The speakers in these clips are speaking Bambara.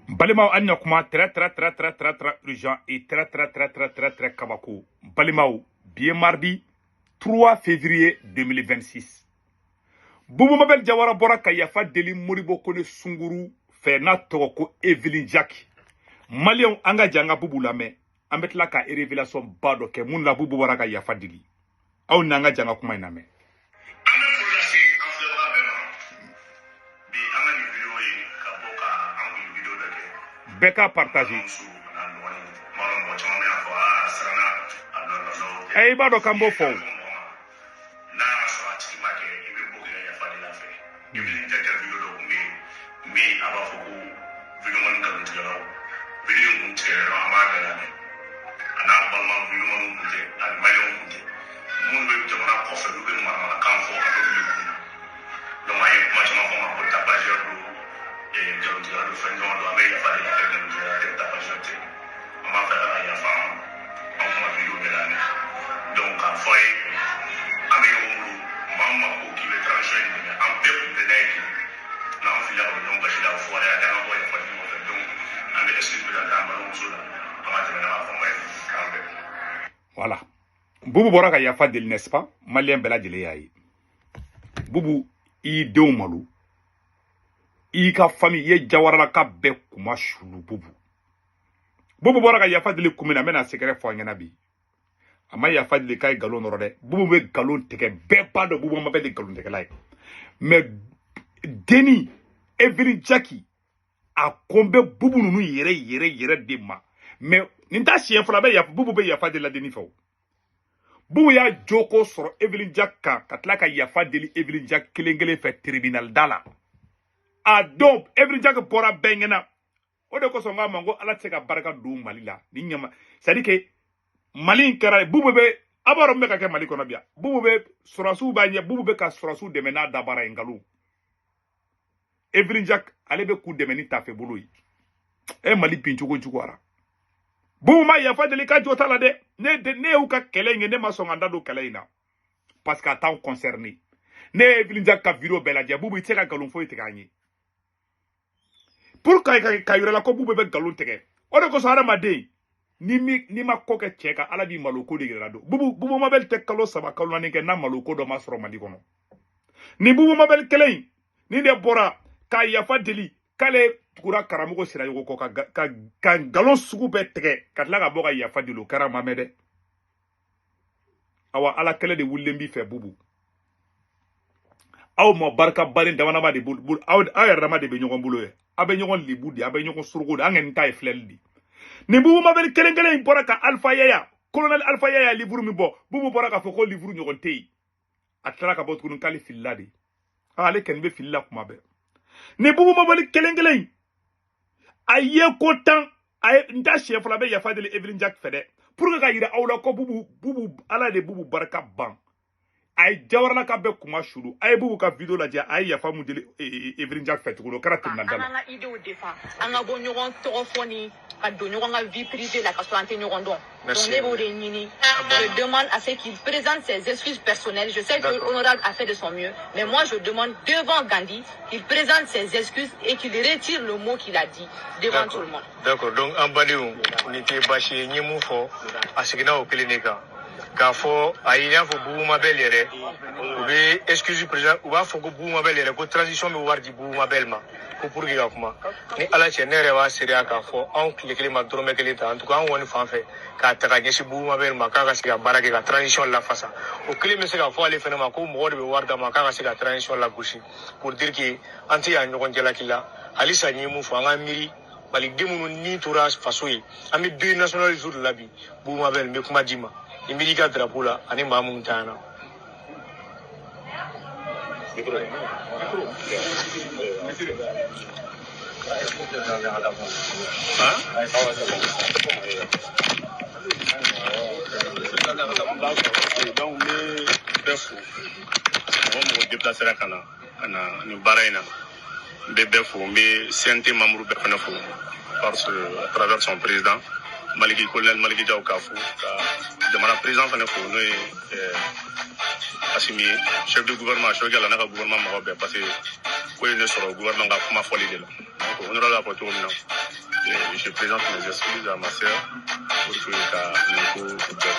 Balimaw, an ɲakuma très très très très très très urgent et très très très très très très kabako. Balimaw, bi ye mardi 3 février 2026. Boubou Mabel Diawara bɔra ka yafa deli Modibo Kone Sunguru fɛ n'a tɔgɔ ko Evelyne Jacques. Maliyɛnw, an ka jɛ an ka Boubou lamɛn. An bɛ tila ka révélation ba dɔ kɛ mun la Boubou bɔra ka yafa deli. Aw n'an ka jɛ an ka kuma in lamɛn. An bɛ foli lase an filɛbaga bɛɛ ma bi. An ka nin vidéo ye ka bɔ ka an kun ye vidéo dɔ kɛ. Bɛɛ k'a partager. An muso n'a dɔgɔnin n b'a dɔn mɔgɔ caman bɛ n'a fɔ aa siranna a nɔ nɔ nɔ. Ɛ, i b'a dɔn k'an b'o fɔ o. N'a y'a sɔrɔ a tigi ma kɛ, i bɛ bɔ k'i ka yafa deli a fɛ. Evelyne Jacques vidéo dɔ tun bɛ yen min a b'a fɔ ko vidéoman nkalontigɛlaw, vidéo in kun tigɛra dɔrɔn, an b'a bɛɛ lamɛn. A n'a balima vidéomanw kun tɛ, ani maliyɛnw kun tɛ, minnu bɛ jamana kɔfɛ, n'u bɛ manamanakan fɔ a n'olu de kun. Donc a ye kuma caman fɔ ma ko tapageur don, nkalontigɛla don, fɛn caman don. An bɛ yafa deli a fɛ, nkalontigɛla tɛ, tapageur tɛ. An b'a fɛ ala ka yafa an ma, an kuma vidéo bɛɛ lamɛn. Donc k'a fɔ a ye, an bɛ ɲɔgɔn bolo. Maa o maa ko k'i bɛ transition in dɛmɛ, an bɛɛ kun bɛ n'a ye kelen. N'an filila ka don ɲɔgɔn gasi la, fɔ a ye a tɛ an ka bɔ yafa deli ɲɔgɔn fɛ. Donc an bɛ excuse présenter an balimamuso la, an ka tɛmɛ n'an ka kuma ye, k'an bɛn. Voilà. Boubou bɔra ka yafa deli, n'est-ce pas? Maliyɛn bɛɛ lajɛlen y'a ye. Boubou, i y'i denw malo. I y'i ka famille, i ye Jawaralaka bɛɛ kuma sulu Boubou. Boubou bɔra ka yafa deli kun min na, n bɛna secret fɔ an ɲɛna bi. A ma yafa deli k'a ye nkalon nɔrɔ dɛ. Boubou bɛ nkalon tigɛ, bɛɛ b'a dɔn Boubou ma bɛɛ de nkalon tigɛla ye. Mais denni Evelyne Jacques a ko n bɛ Boubou ninnu yɛrɛ yɛrɛ yɛrɛ de ma. Mais nin t'a siɲɛ fɔlɔ a bɛ yafa, Boubou bɛ yafa deli la denni fɛ o. Boubou y'a joko sɔrɔ Evelyne Jacques kan ka tila ka yafa deli Evelyne Jacques kelen kelen fɛ tribunal da la. A don Evelyne Jacques bɔra bɛɛ ɲɛna. O de kosɔn n k'a ma ko Ala tɛ se ka barika don Mali la. Ni ɲama, c'est à dire que Mali in kɛra Boubou bɛ, a b'a dɔn min bɛ ka kɛ Mali kɔnɔ bi yan. Boubou bɛ sɔrɔsiw b'a ɲɛ, Boubou bɛ ka sɔrɔsiw dɛmɛ n'a dabara ye nkalon. Evelyne Jacques ale bɛ k'u dɛmɛ ni tafe bolo ye. E Mali bin cogo juguyara. Boubou ma yafa deli ka jɔ t'a la dɛ. Ne de ne y'u ka kɛlɛ in kɛ, ne ma sɔn ka n da don kɛlɛ in na. Parce que a t'anw concerné. Ne ye Evelyne Jacques ka vidéo bɛɛ lajɛ, Boubou i tɛ se ka nkalon foyi tigɛ an ye. Pour ka yira la ko Boubou bɛ nkalon tigɛ. O de kosɔn hadamaden ni mi n'i ma ko kɛ cɛ kan, Ala b'i malo ko de yira la don. Boubou, Boubou Mabel tɛ kalo 3 kalo 4 kɛ n'a malo ko dɔ ma sɔrɔ Mali kɔnɔ. Ni Boubou Mabel kelen in ni de bɔra ka yafa deli k'ale tugura karamɔgɔ Sirayogo kɔ ka nkalon sugu bɛɛ tigɛ ka tila ka bɔ ka yafa deli, o kɛra ma mɛn dɛ. Awa Ala kɛlɛ de wulilen b'i fɛ Boubou. Aw ma barika balen damanama de bolo, aw aw yɛrɛ dama de bɛ ɲɔgɔn bolo ye. Aw bɛ ɲɔgɔn lebu de, aw bɛ ɲɔgɔn suruku de, an kɔni ta ye filɛli de. Nin Boubou Mabel kelen kelen in bɔra ka Alpha Yaya, colonel Alpha Yaya livre min bɔ, Boubou bɔra k'a fɔ ko livre ɲɔgɔn tɛ yen. A tilala ka bɔ tuguni k'ale filila de. Ale kɔni bɛ fili la kuma bɛɛ. Nin Boubou Mabel kelen kelen in a ye ko tan, a ye n t'a siɲɛ fɔlɔ a bɛ yafa deli Evelyne Jacques fɛ dɛ. Pour que ka yira aw la ko Boubou, Boubou Ala de Boubou barika ban. A ye Jawaralaka bɛɛ kuma sulu. A ye Boubou ka vidéo lajɛ, a ye yafa mun deli Evelyne Jacques fɛ tuguni, o kɛra tribunal da an la. k'an ka idéaux défend, an ka bɔ ɲɔgɔn tɔgɔ fɔ ni ka don ɲɔgɔn ka vie privée la ka sɔrɔ an tɛ ɲɔgɔn dɔn. Donc Merci. ne b'o de ɲini, je demande à ce qu'il présente ses excuses personnelles. Je sais que l'honorable a fait de son mieux, mais moi je demande devant Gandhi qu'il présente ses excuses et qu'il retire le mot qu'il a dit devant tout le monde. D'accord. Donc an badenw, nin tɛ baasi ye. N ye mun fɔ, a seginna o kelen de kan k'a fɔ a ye, i n'a fɔ Boubou Mabel yɛrɛ, u bɛ excuse président, u b'a fɔ ko Boubou Mabel yɛrɛ ko transition bɛ wari di Boubou Mabel ma ko pour que ka kuma ni Ala cɛ. Ne yɛrɛ b'a seereya k'a fɔ anw tile kelen ma dɔrɔmɛ kelen ta, en tout cas an kɔni fan fɛ, k'a ta ka ɲɛsin Boubou Mabel ma k'a ka se ka baara kɛ ka transition lafasa. O kelen bɛ se k'a fɔ ale fɛnɛ ma ko mɔgɔ de bɛ wari d'a ma k'a ka se ka transition lagosi, pour dire que an tɛ yan ɲɔgɔn jalaki la. Halisa n ye mun fɔ, an ka miiri maliden minnu ni tora faso ye, an bɛ deuil national jour de la bi. Boubou Mabel, n bɛ kuma d'i ma, i miiri i ka drapeau la ani maa minnu tanyana. Donc n bɛ bɛɛ fo, mɔgɔ mɔgɔ déplacera ka na nin baara in na, n bɛ bɛɛ fo. N bɛ CNT membre bɛɛ fana fo par ce, à travers son président Maliki, colonel Maliki Diaw, k'a fo, ka jamana président fana fo, n'o ye Assimi ye, chef de gouvernement Choguel n'a ka gouvernement mɔgɔ bɛɛ, parce que ko ye ne sɔrɔ gouvernement ka kuma fɔli de la. Donc honorable y'a fɔ cogo min na. Je présente mes excuses à ma sœur pour que ka nin ko bɛɛ ta.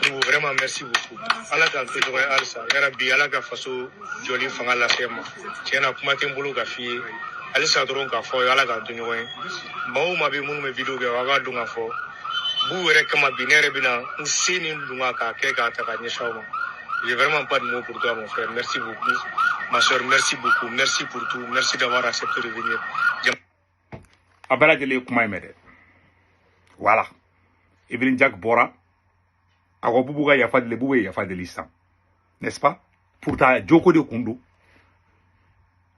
Donc, vraiment merci beaucoup. Ala k'an to ɲɔgɔn ye halisa. Yarabi Ala ka faso jɔli fanga lase ma. Tiɲɛ na kuma tɛ n bolo ka f'i ye. Halisa dɔrɔn k'a fɔ aw ye Ala k'an to ɲɔgɔn ye. Maa o maa bɛ minnu bɛ vidéo kɛ aw k'a dɔn k'a fɔ b'u yɛrɛ kama bi ne yɛrɛ bɛna n se ni dunga k'a kɛ k'a ta k'a ɲɛsin aw ma. J'ai vraiment pas de mots pour toi, mon frère. Merci beaucoup. Ma soeur, merci beaucoup. Merci pour tout. Merci d'avoir accepté de venir. A bɛɛ lajɛlen ye kuma in mɛn dɛ. Voilà. Evelyne Jack bɔra. A ko Bubu ka yafa deli, Bubu ye yafa deli sisan. N'est-ce pas? Pourtant joko de kun don.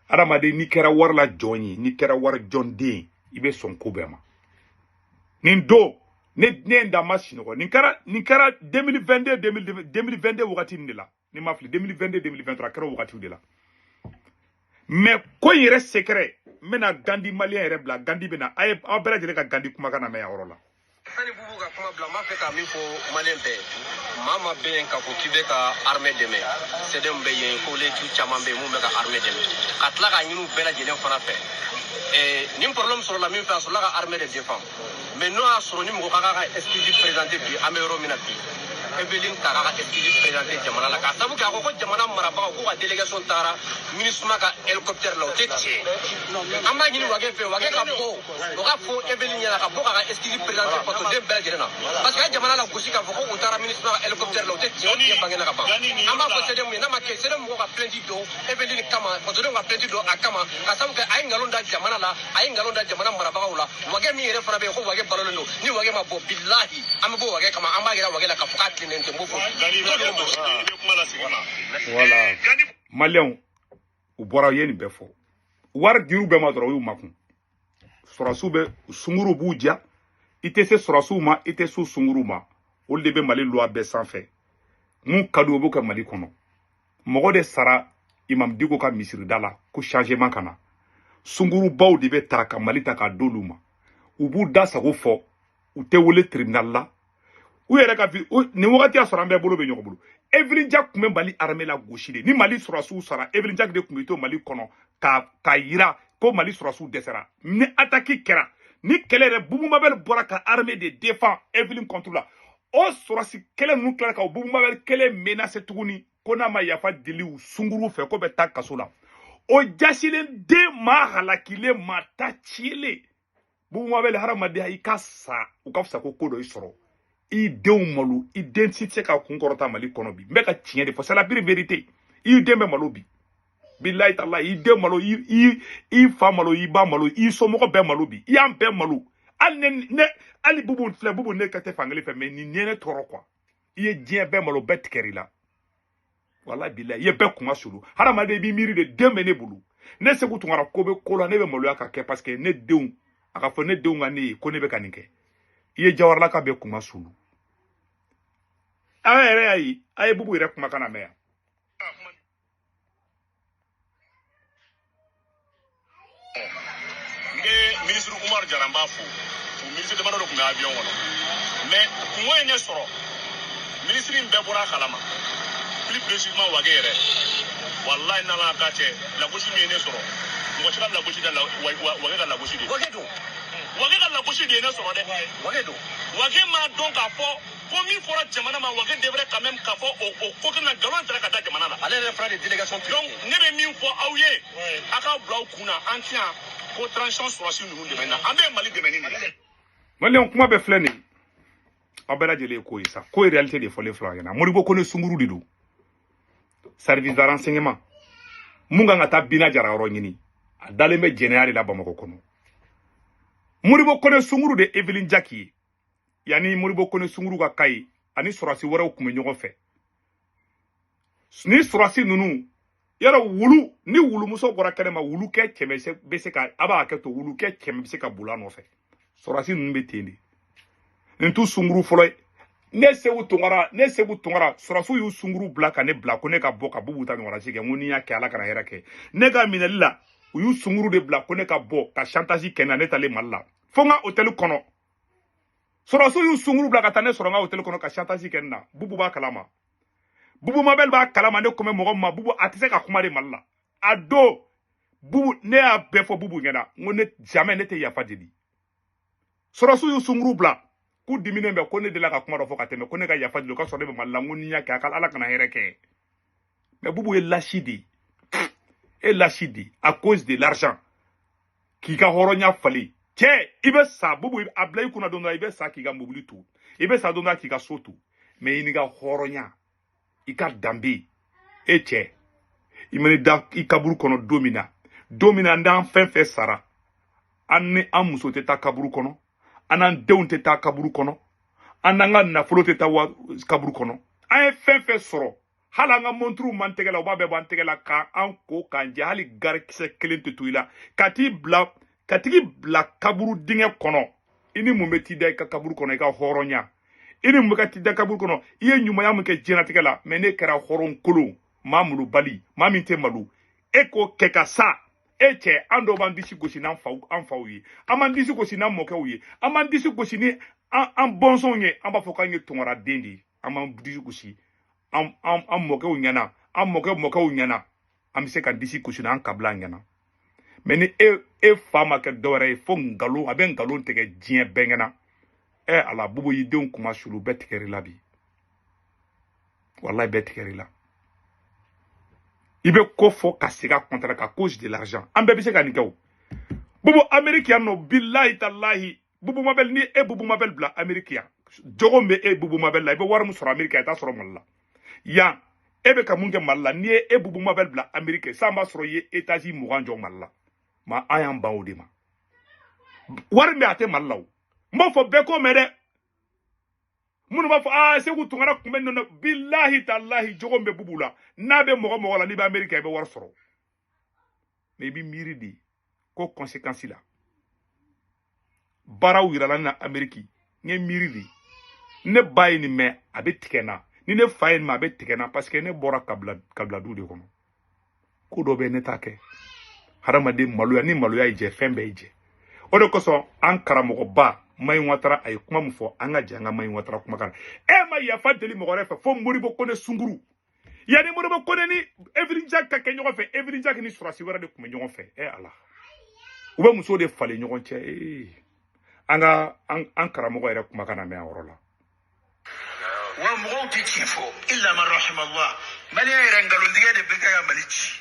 Adamaden n'i kɛra wari la jɔn ye, n'i kɛra wari jɔnden ye, i bɛ sɔn ko bɛɛ ma. Nin don ne ye n da ma sinɔgɔ. Nin kɛra 2022 2022 wagati nin de la. Ni ma fili 2022 2023 a kɛra o wagatiw de la. Mais ko in yɛrɛ secret, n bɛna Gandhi malien yɛrɛ bila. Gandhi bɛna a ye aw bɛɛ lajɛlen ka Gandhi kumakan lamɛn yan yɔrɔ la. Sani Bubu ka kuma bila, n b'a fɛ ka min fɔ malien bɛɛ, maa ma bɛ yen k'a fɔ k'i bɛ ka armée dɛmɛ, CDM bɛ yen, koletu caman bɛ yen mun bɛ ka armée dɛmɛ, ka tila k'a ɲini u bɛɛ lajɛlen fana fɛ. Nin problème sɔrɔla min fɛ, a sɔrɔla ka armée de défend, mais n'o y'a sɔrɔ ni mɔgɔ ka kan ka excuse présenter bi, an bɛ yɔrɔ min na bi, Evelyne ka ka excuse présenter jamana la, k'a sabu kɛ a ko ko jamana marabagaw k'u ka délégation taara MINUSMA ka hélicoptère la, o tɛ tiɲɛ. An b'a ɲini Wage fɛ, Wage ka bɔ, o ka fɔ Evelyne ɲɛna ka bɔ k'a ka excuse présenter fasoden bɛɛ lajɛlen na, parce que a ye jamana la gosi k'a fɔ ko u taara MINUSMA ka hélicoptère la, o tɛ tiɲɛ, o tiɲɛ bangena ka ban. An b'a fɔ CDM ye, n'a ma kɛ CDM mɔgɔw ka plainte don Evelyne kama, fasodenw ka plainte don a kama, k'a sabu kɛ a ye nkalon da jamana la, a ye nkalon da jamana marabagaw la. Wage min yɛrɛ fana bɛ yen ko Wage balolen don, ni Wage ma bɔ bilahi an bɛ bɔ Wage kama, an b'a yira Wage la k'a fɔ k'a tilennen tɛ, n b'o fɔ. Voilà. Maliens u bɔra u ye nin bɛɛ fɔ. Wari dir'u bɛɛ ma dɔrɔn u y'u makun. Sɔrɔsiw bɛ sunkuruw b'u ja. I tɛ se sɔrɔsiw ma, i tɛ se sunkuruw ma. Olu de bɛ Mali loi bɛɛ sanfɛ. Mun ka di u b'o kɛ Mali kɔnɔ. Mɔgɔ de sara Imam Dicko ka misirida la ko changement ka na. Sunkurubaw de bɛ ta ka Mali ta k'a d'olu ma. U b'u da sago fɔ. U tɛ wele tribunal la. U yɛrɛ ka nin wagati y'a sɔrɔ an bɛɛ bolo bɛ ɲɔgɔn bolo. Evelyne Jack tun bɛ Mali armée la gosi de. Ni Mali sɔrɔsiw sara, Evelyne Jack de tun bɛ to Mali kɔnɔ ka yira ko Mali sɔrɔsiw dɛsɛra. Ni attaque kɛra, ni kɛlɛ yɛrɛ Bubu Mabel bɔra ka armée de défend Evelyne contre la. O sɔrɔsi kɛlɛ ninnu tilala ka o Bubu Mabel kɛlɛ menacer tuguni ko n'a ma yafa deli u sunkuruw fɛ ko bɛ taa kaso la. O jasilen den maa halakilen maa ta cilen. Bubu Mabel hadamadenya i ka sa u ka fisa ko ko dɔ i sɔrɔ. I denw malo, i den si tɛ se ka kun kɔrɔta Mali kɔnɔ bi. N bɛ ka tiɲɛ de fɔ, c'est la pire vérité. I den bɛ malo bi. Bilahi talahi, i den malo, i fa malo, i ba malo, i somɔgɔ bɛɛ malo bi. I y'an bɛɛ malo. Hali ne hali Bubu filɛ, Bubu ne ka tɛ fankelen fɛ, mais nin ye ne tɔɔrɔ quoi. I ye diɲɛ bɛɛ malo, bɛɛ tigɛr'i la. Walahi bilahi, i ye bɛɛ kunma sulu. Hadamaden i b'i miiri de, den bɛ ne bolo. Ne Sekou Tounkara ko bɛ ko la, ne bɛ maloya ka kɛ parce que ne denw, a ka fɔ ne denw ka ne ye ko ne bɛ ka nin kɛ. I ye Jawaralaka bɛɛ kunma sulu. Aw yɛrɛ y'a ye, a ye Bubu yɛrɛ kumakan lamɛn yan. N bɛ ministre Umar Jara n b'a fo. O ministre damadɔ de tun bɛ avion kɔnɔ. Mais kungo ye ne sɔrɔ, ministre in bɛɛ bɔra a kalama. Plus précisément Wage yɛrɛ. Walahi n'Ala ka cɛ, lagosi min ye ne sɔrɔ, mɔgɔ si ka lagosi tɛ Wage ka lagosi de ye. Wage don. Wage ka lagosi de ye ne sɔrɔ dɛ. Wage don. Wage m'a dɔn k'a fɔ ko min fɔra jamana ma, Wage devrait quand même k'a fɔ o ko kelen na nkalon taara ka da jamana la. Ale yɛrɛ fana de délégation Donc ne bɛ min fɔ aw ye, a k'aw bila aw kun na, an tɛ yan ko transition sɔrɔsi ninnu dɛmɛ na, an bɛ Mali dɛmɛ ni nin ye. Maliyɛnw kuma bɛɛ filɛ nin ye. Aw bɛɛ lajɛlen ye ko ye sa. Ko ye réalité de fɔlen filɛ aw ɲɛna. Modibo Kone sunkuru de don. Service de renseignement. Mun kan ka taa Bina Jara yɔrɔ ɲini. A dalen bɛ jɛnɛya de la Bamakɔ kɔnɔ. Modibo Kone sunkuru de Evelyne Jack ye. Yanni Modibo Kone sunkuru ka ka ye, ani sɔrɔsi wɛrɛw tun bɛ ɲɔgɔn fɛ. Ni sɔrɔsi ninnu, yɔrɔ wulu, ni wulumuso bɔra kɛnɛ ma, wulukɛ kɛmɛ bɛ se ka, a b'a hakɛ to, wulukɛ kɛmɛ bɛ se ka boli a nɔfɛ. Sɔrɔsi ninnu bɛ ten de. Nin t'u sunkuru fɔlɔ ye. Ne Sekou Tounkara, sɔrɔsiw y'u sunkuru bila ka ne bila ko ne ka bɔ ka Bubu ta ɲɔgɔnna si kɛ. N ko n'i y'a kɛ Ala kana hɛrɛ kɛ. Ne ka minɛli la, u y'u sunkuru de bila ko ne ka bɔ ka chantage kɛ n na, ne talen Mali la. Fo n ka hôtel kɔnɔ. Sɔrɔsiw y'u sunkuru bila ka taa ne sɔrɔ n ka hôtel kɔnɔ ka chantage kɛ n na. Bubu b'a kalama. Bubu Mabel b'a kalama, ne kun bɛ mɔgɔ min ma, Bubu a tɛ se ka kuma de Mali la. A don, Bubu ne y'a bɛɛ fɔ Bubu ɲɛna n ko ne jamais ne tɛ yafa deli. Sɔrɔsiw y'u sunkuru bila k'u diminen bɛ ko ne delila ka kuma dɔ fɔ ka tɛmɛ ko ne ka yafa deli o ka sɔrɔ ne bɛ Mali la n ko ni n y'a kɛ a ka Ala kana hɛrɛ kɛ. Mais Bubu ye lâche de ye. E lâche de ye à cause de l'argent. K'i ka hɔrɔnya falen. Cɛ i bɛ sa Bubu a bila i kunna don dɔ la i bɛ sa k'i ka mobili to. I bɛ sa don dɔ la k'i ka so to. Mais i n'i ka hɔrɔnya i ka danbe e cɛ i mana da i kaburu kɔnɔ don min na don min na n'an fɛn fɛn sara an ni an muso tɛ taa kaburu kɔnɔ an n'an denw tɛ taa kaburu kɔnɔ an n'an ka nafolo tɛ taa kaburu kɔnɔ an ye fɛn fɛn sɔrɔ hali an ka monturuw m'an tɛgɛ la u b'a bɛɛ bɔ an tɛgɛ la k'an ko k'an jɛ hali garikisɛ kelen tɛ to i la ka t'i bila ka tigi bila kaburu dingɛ kɔnɔ i ni mun bɛ t'i da i ka kaburu kɔnɔ i ka hɔrɔnya i ni mun bɛ ka t'i da kaburu kɔnɔ i ye ɲumanya min kɛ diɲɛlatigɛ la mais ne kɛra hɔrɔn kolon maa malobali maa min tɛ malo e k'o kɛ ka sa e cɛ an dɔw b'an disi gosi n'an faw an faw ye an b'an disi gosi n'an mɔkɛw ye an b'an disi gosi ni an bɔnsɔnw ye an b'a fɔ k'an ye tɔngɔraden de ye an b'an disi gosi an mɔkɛw ɲɛna an mɔkɛw ɲɛna an bɛ se ka disi gosi n'an kabila ɲɛna mais ni e fa ma kɛ dɔwɛrɛ ye fo nkalon a bɛ nkalon tigɛ diɲɛ bɛɛ ɲɛna ɛ ala Bubu y'i denw kuma sulu bɛɛ tigɛr'i la bi walayi bɛɛ tigɛr'i la. I bɛ ko fɔ ka segin a contre à cause de l'argent an bɛɛ bɛ se ka nin kɛ o Bubu Amérique yan nɔ bilahi talahi Bubu Mabel ni e Bubu Mabel bila Amérique yan jogo min bɛ e Bubu Mabel la i bɛ wari min sɔrɔ Amérique yan i t'a sɔrɔ Mali la yan e bɛ ka mun kɛ Mali la n'i ye e Bubu Mabel bila Amérique san b'a sɔrɔ i ye étage 20 jɔ Mali la ma an y'an ban o de ma wari min a tɛ Mali la o n b'o fɔ bɛɛ ko mɛn dɛ minnu b'a fɔ aa Segu Tunkara kun bɛ nɔ bilahi talahi jogo min bɛ Bubu la n'a bɛ mɔgɔ mɔgɔ la n'i bɛ Amérique i bɛ wari sɔrɔ mais i bɛ miiri de ko conséquence la baaraw yirala ne na Amérique n ye miiri de ne ba ye nin mɛn a bɛ tigɛ n na ni ne fa ye nin mɛn a bɛ tigɛ n na parce que ne bɔra kabila du de kɔnɔ ko dɔ bɛ ne t'a kɛ hadamaden maloya ni maloya y'i jɛ fɛn bɛɛ y'i jɛ o de kosɔn an karamɔgɔba Mayi Watara a ye kuma min fɔ an ka jɛ an ka Mayi Watara kumakan e ma yafa deli mɔgɔ wɛrɛ fɛ fo Modibo Kone sunkuru yanni Modibo Kone ni Evelyne Jack ka kɛ ɲɔgɔn fɛ Evelyne Jack ni sɔrɔsi wɛrɛ de tun bɛ ɲɔgɔn fɛ e ala u bɛ muso de falen ɲɔgɔn cɛ ee an ka an karamɔgɔ yɛrɛ kumakan na mɛn a yɔrɔ la. Wa mɔgɔw tɛ tiɲɛ fɔ illa man rahimallah maliyɛn yɛrɛ nkalontigɛ de bɛ kɛ ka Mali ci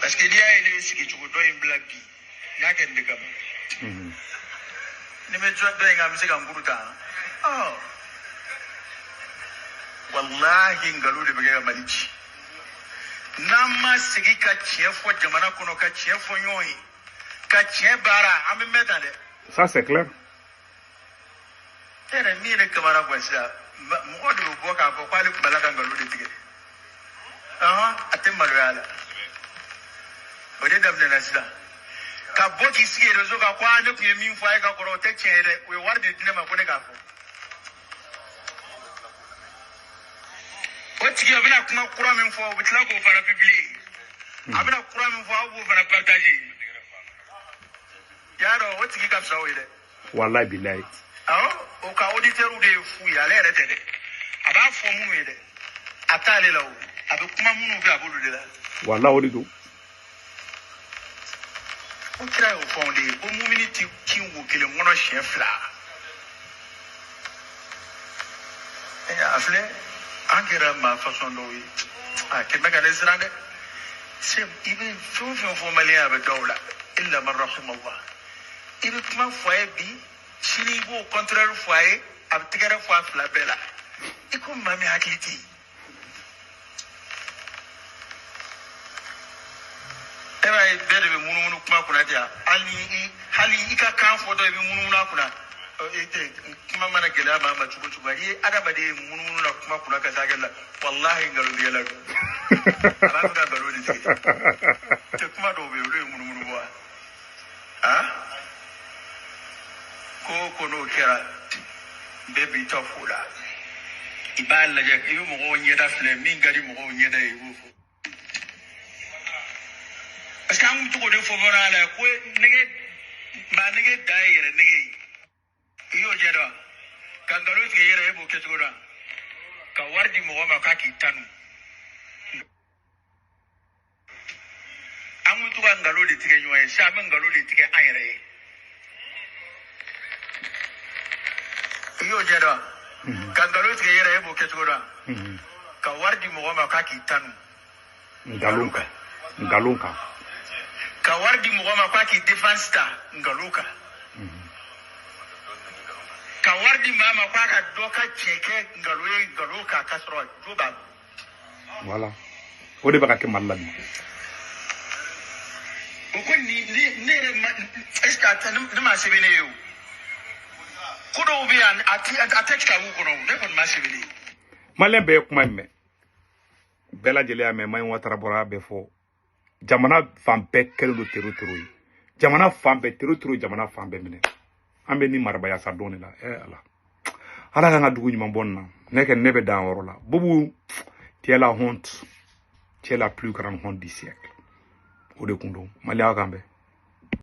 parce que n'i y'a ye ne ye sigicogo dɔ in bila bi n y'a kɛ nin de kama. Ni bɛ dɔ in kan n bɛ se ka n kuru ta walahi nkalon de bɛ kɛ ka Mali ci n'an ma segin ka tiɲɛ fɔ jamana kɔnɔ ka tiɲɛ fɔ ɲɔgɔn ye ka tiɲɛ baara an bɛ mɛn tan dɛ. Ça c'est clair. E yɛrɛ min ye ne kamana gan sisan mɔgɔ de bɛ bɔ k'a fɔ k'ale tun b'a la ka nkalon de tigɛ a tɛ maloya a la o de daminɛna sisan. Ka bɔ k'i sigi réseau kan ko ne tun ye min fɔ a ye ka kɔrɔ o tɛ tiɲɛ ye dɛ o ye wari de di ne ma ko ne k'a fɔ o tigi a bɛna kuma kura min fɔ o bɛ tila k'o fana publier a bɛna kura min fɔ aw b'o fana partager y'a dɔn o tigi ka fisa o ye dɛ. Walayi bilayi. Awɔ o ka auditeur de ye fu ye ale yɛrɛ tɛ dɛ a b'a fɔ minnu ye dɛ a t'ale la o a bɛ kuma minnu fɛ a b'olu de la. Walayi o de don. Ko kira y'o fɔ anw de ye ko mumini ti kin wo kelen kɔnɔ siɲɛ fila a filɛ an kɛra maa fasɔn dɔw ye a kɛmɛ ka ne siran dɛ se i bɛ fɛn o fɛn fɔ maliyɛn a bɛ dɔw la illa man rahimallah i bɛ kuma fɔ a ye bi sini i b'o contraire fɔ a ye a bɛ tɛgɛrɛ fɔ a fila bɛɛ la i ko maa min hakili tɛ yen. E b'a ye bɛɛ de bɛ munumunu kuma kunna ten hali i ka kan fɔtɔ i bɛ munumunu a kunna e tɛ kuma mana gɛlɛya maa ma cogo cogo n'i ye adamaden ye munumunu na kuma kunna ka se hakɛ la walahi nkalontigɛla don a b'a fɛ ka nkalon de tigɛ cɛ kuma dɔw bɛ yen olu ye munumunu bɔ wa ko o ko n'o kɛra bɛɛ b'i ta fo la i b'a lajɛ i bɛ mɔgɔw ɲɛda filɛ min ka di mɔgɔw ɲɛda ye i b'o fɔ. Parce que an kun bɛ to k'o de fɔ fɔlɔ la ko nege maa nege dan ye yɛrɛ nege ye i y'o jɛ dɔn ka nkalon tigɛ i yɛrɛ e b'o kɛ cogo dɔn ka wari di mɔgɔ ma k'a k'i tanu bɛ to ka nkalon de tigɛ ɲɔgɔn ye sisan, an bɛ nkalon de tigɛ an yɛrɛ ye. I y'o jɛ dɔn, ka nkalon tigɛ i yɛrɛ ye, e b'o kɛ cogo dɔn? Ka wari di mɔgɔ ma k'a k'i tanu. Nkalon kan, nkalon kan. Ka wari di mɔgɔ ma k'a k'i défense ta, nkalon kan. Ka wari di maa ma k'a ka dɔ ka tiɲɛ kɛ nkalon ye, nkalon kan, k'a sɔrɔ jo b'a. Voilà, o de bɛ ka kɛ Mali la bi. O ko ni ne yɛrɛ ma, est ce que a tɛ ne ma sɛbɛn ne ye o? Ko dɔw bɛ yan, a ti a tɛ kitabu kɔnɔ, ne kɔni ma sɛbɛn ne ye. Maliyɛn bɛɛ ye kuma in mɛn, bɛɛ lajɛlen y'a mɛn. Mayi Watara bɔra a bɛɛ fɔ. Jamana fan bɛɛ kɛlen don tero tero ye, jamana fan bɛɛ tero tero, jamana fan bɛɛ minɛ. An bɛ ni marabaya sa don de la. Ala, Ala k'an ka dugu ɲuman bɔ nin na. Ne kɛ ne bɛ dan yɔrɔ la. Boubou, tu es la honte, tu es la plus grande honte du siècle. O de kun don. Maliyɛn, kan bɛn.